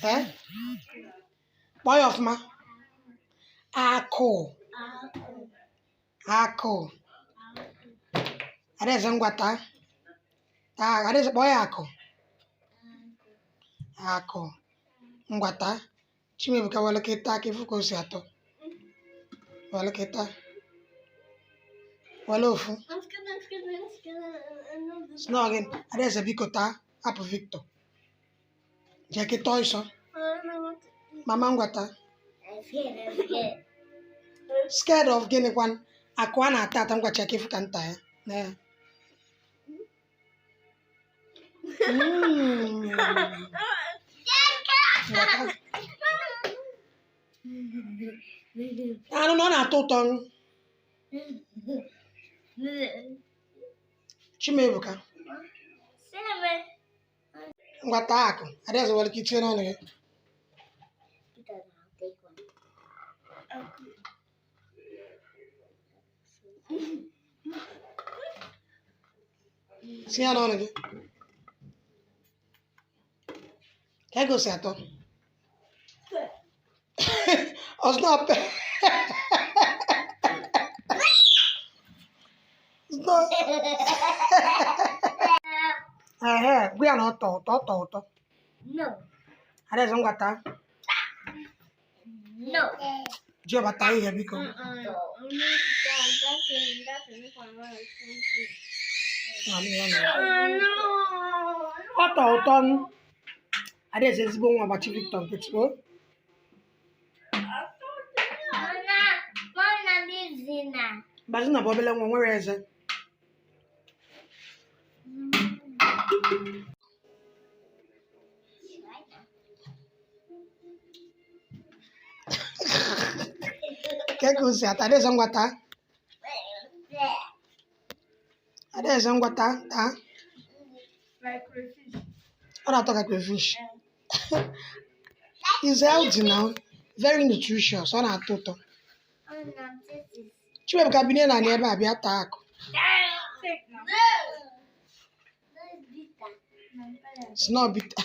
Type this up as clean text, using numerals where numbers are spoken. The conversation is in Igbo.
Ee, kpọọ ya ọfụma. Akụ. Akụ. Adaeze, ngwa taa. Taa. Adaeze, kpọọ ya akụ. Akụ. Ngwa taa. Chimebuka, were ka ị taa ka ị fụ ka o si atọ. Were ka ị taa. Were ofu. Sị na ọ gịnị? Adaeze, biko taa. Hapụ Victor. Jee ka ị tọọ ịsọ. Mama, ngwa taa. Scared of gịnị kwan? Akụ a na-ata ata. Ngwa, chee ka ị fụ ka nta ya. Na ya. Ngwa taa. Anụ na ọ na-atọ ụtọ. Chimebuka, ngwa taa akụ. Adaeze, were ka i tinye n'ọnụ gị. Tinye ya n'ọnụ gị ka ego si atọ. Ọ sị na pe. Ehe, gwa ya na ọ tọ ụtọ, ọ tọ ụtọ. No. Adaeze, ngwa taa. No. Ji ọbata ihe, biko. Ọ tọ ụtọ. Adaeze, ezigbo nwa, gbachi Victor nkịtị o. Bazina bụ obele nwa nwere eze. Kee ka o si ata? Adaeze, ngwa taa. Adaeze, ngwa taa, taa. Ọ na-atọ ka crayfish. Is healthy now, very nutritious. Ọ na-atọ ụtọ. Chimebuka, binie na ebe a bịa taa akụ. It's not bitter.